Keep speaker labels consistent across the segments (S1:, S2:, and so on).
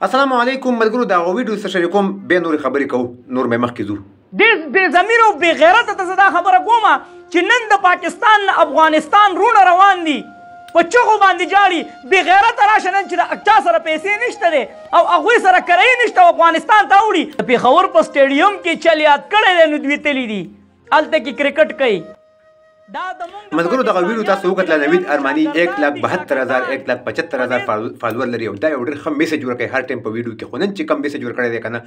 S1: السلام علیکم ملګرو، دا ویډیو سره شریکوم، بیا نور خبرې کوو، نور مې مخکې ځو.
S2: دې بې ضمیر او بې غیرته ته زه دا خبره کوم چې نن د پاکستان نه افغانستان وروڼه روان دي، په چغو باندې جاړي. بې غیرته راشه نن چې د چا سره پیسې نشته دی او هغوی سره کرایې نشته او افغانستان ته اوړي. د پېښور په سټیډیوم کې چل یاد کړی دی، نو دوی تللي دي هلته کې کرکټ کوي.
S1: ملګرو دغه ویډیو تاسو وکتله. نوید ارماني 1,72,000 1,75,000 فالوور لري او دا یو ډېر ښه میسج ورکوي هر ټایم په ویډیو کې. خو نن چې کوم میسج ورکړی دی که نه،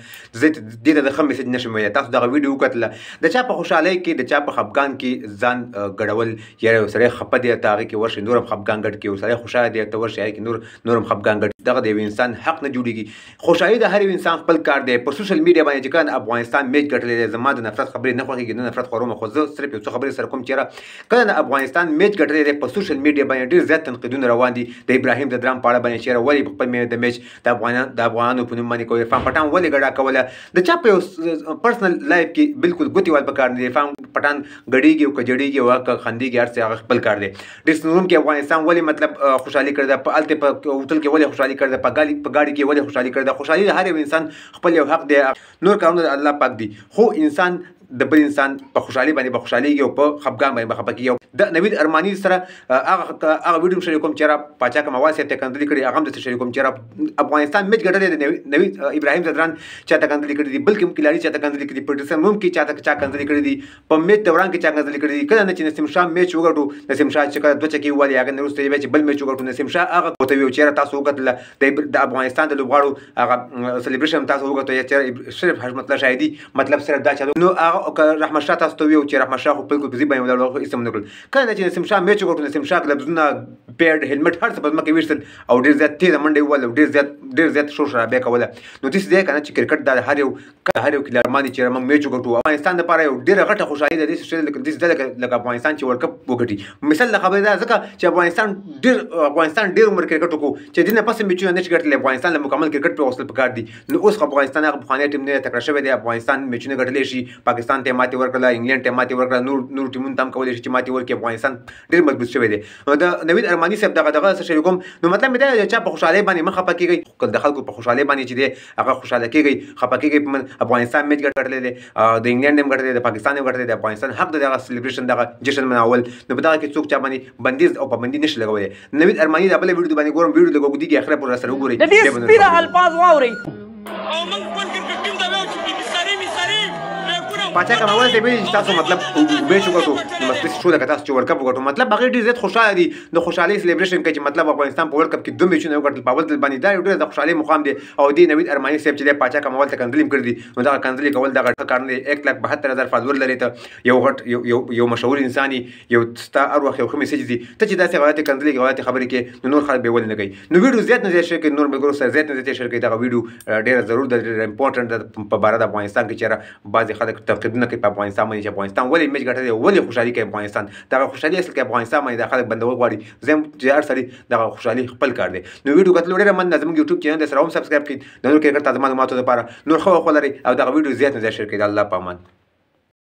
S1: زه دې ته د ښه میسج نشم ویلی. تاسو دغه ویډیو وکتله، د چا په خوشحالۍ کې د چا په خفګان کې ځان ګډول، یا یو سړی خفه دی ته هغې کې ورشي نور هم خفګان ګډ کړي، یو سړی خوشحاله دی ته ورشي هغې کې نور هم خفګان ګډ. دغه د یو انسان حق نه جوړېږي. خوشحالي د هر یو انسان خپل کار دی. په سوشل میډیا باندې چې کله افغانستان میچ ګټلی دی، زما د نفرت خبرې نه خوښېږي، نه نفرت خوروم، خو زه صرف یو څه خبرې سره کوم چې کله د افغانستان میچ ګټلی دی، په سوشل میډیا باندې ډېر زیات تنقیدونه روان دي د ابراهیم ځدران په اړه باندې چې ولې په خپل د میچ د افغانانو په نوم باندې کوي، عرفان پټان ولې ګډا کوله، د چا په یو پرسنل لایف کې بالکل ګوتې وال پکار نه دی. عرفان پټان ګډېږي او که جړېږي او که خندېږي، هر څه هغه خپل کار دی. ډریسنګ روم کې افغانستان ولې مطلب خوشحالي کړې ده، په هلته په هوټل کې ولې خوشحالي کړې ده، په ګاډي کې ولې خوشحالي کړې ده. خوشحالي د هر یو انسان خپل یو حق دی، نور کارونه د الله پاک دي. خو انسان د بل انسان په خوشحالي باندې به خوشحالېږي او په خفګان باندې به خفه کېږي. د نوید ارماني سره هغه ویډیو شریکوم چې را پاچا کوم اواز یې ته کنځلې کړي، هغه هم درته شریکوم چې را افغانستان میچ ګټلی دی، نوید ابراهیم ځدران چاته کنځلې کړي دي، بل کوم کلاړي چاته کنځلې کړي دي، په ډریسنګ روم کې چاته چا کنځلې کړي دي، په میچ دوران کې چا کنځلې کړي دي. کله نه چې نسیم شاه میچ وګټو، نسیم شاه چې کله دوه چکې ووهلې، هغې نه وروسته یې بیا چې بل میچ وګټو، نسیم شاه هغه ورته ویل چې یاره تاسو وګټله د افغانستان د لوبغاړو هغه سلیبریشن تاسو وګټو، یا چې صرف حشمت الله شاهدي مطلب صرف دا چا نو هغه رحمت شاه تاسو ته ویل چې رحمت شاه خو بالکل په ځای باندې ولاړ خو هېڅ هم نه کړل. کله نه چې نسیم شاه میچ وګټو، نسیم شاه ګلبزونه پیډ هیلمټ هر څه په ځمکه ویشتل او ډېر زیات تېزه منډه یې ووهله او ډېر زیات شور شرابه یې کوله. نو داسې دی که نه چې کرکټ دا هر یو کلاړي باندې چې موږ میچ وګټو، افغانستان دپاره یو ډېره غټه خوشحالي ده. داسې داسې ده لکه افغانستان چې ورلډ کپ وګټي. مثال د خبرې دا ځکه چې افغانستان ډېر عمر کرکټ وکړو چې دې نه پس میچونه نه شي ګټلی. افغانستان له مکمل کرکټ پرې غوښتل پکار دي. نو اوس افغانستان هغه پخوانی ټیم نه دی، تکړه شوی دی. افغانستان میچونه ګټلی شي، پاکستان ته یې ماتې ورکړله، انګلینډ ته یې ماتې ورکړله، نور ټیمونو ته هم کولی شي چې ماتې ورکړي. افغانستان ډېر مضبوط شوی دی. نو د نوید ارماني صاحب دغه څه شریکوم. نو مطلب مې دا دی چې چا په خوشحالۍ باندې مه خفه کېږئ، خو د خلکو په خوشحالۍ باندې چې دی هغه خوشحاله کېږئ، خفه کېږئ. افغانستان میچ ګټلی دی، د انګلینډ هم ګټلی دی، د پاکستان هم ګټلی دی، افغانستان حق دی دغه سلیبریشن دغه جشن مناول. نو په دغه کې څوک چا باندې بندیز او پابندي نشي لګولی. نوید ارماني دا بله ویډیو باندې ګورم، ویډیو لږ اوږدېږي، اخره پورې راسره وګورئ.
S2: د دې سپي د الفاظ واورئ.
S3: او موږ خپل کرکټ ټیم ته ویو چې
S1: پاچا کوم اواز دی چې تاسو مطلب میچ وګټو، نو بس داسې شو لکه تاسو چې ورلډ کپ وګټو. مطلب هغې ډېر زیات خوشحاله دي، د خوشحالۍ سلیبریشن کوي چې مطلب افغانستان په ورلډ کپ کې دوه میچونه وګټل په اول ځل باندې. دا یو ډېر د خوشحالۍ مقام دی. او دې نوید ارماني صاحب چې دی پاچا کوم اول ته کنځلې هم کړي دي، نو دغه کنځلې کول دغه ښه کار نه دی. 1,72,000 فالوور لرې ته، یو غټ یو مشهور انسان یې، یو ستا هر وخت یو ښه میسج ځي، ته چې داسې غلطې کنځلې غلطې خبرې کوې نو نور خلک به یې ولې نه کوي. نو ویډیو زیات نه زیات شیر کړئ، نور ملګرو سره زیات نه زیات شیر کړئ. دغه ویډیو ډېره ضرور ده، ډېره امپورټنټ ده په باره د افغانستان کې چې بعضې خلک تنقیدونه کوي په افغانستان باندې چې افغانستان ولې میچ ګټلی دی، ولې خوشحالي کوي افغانستان. دغه خوشحالي اصل کې افغانستان باندې دا خلک بندول غواړي. زه چې هر سړي دغه خوشحالي خپل کار دی. نو ویډیو کتلو ډېره مننه. زموږ یوټیوب چینل د سره هم سبسکرایب کړئ د نور کرکټ تازه معلوماتو لپاره. نور ښه وخت ولرئ او دغه ویډیو زیات نه زیات شیر کړئ. د الله په امان.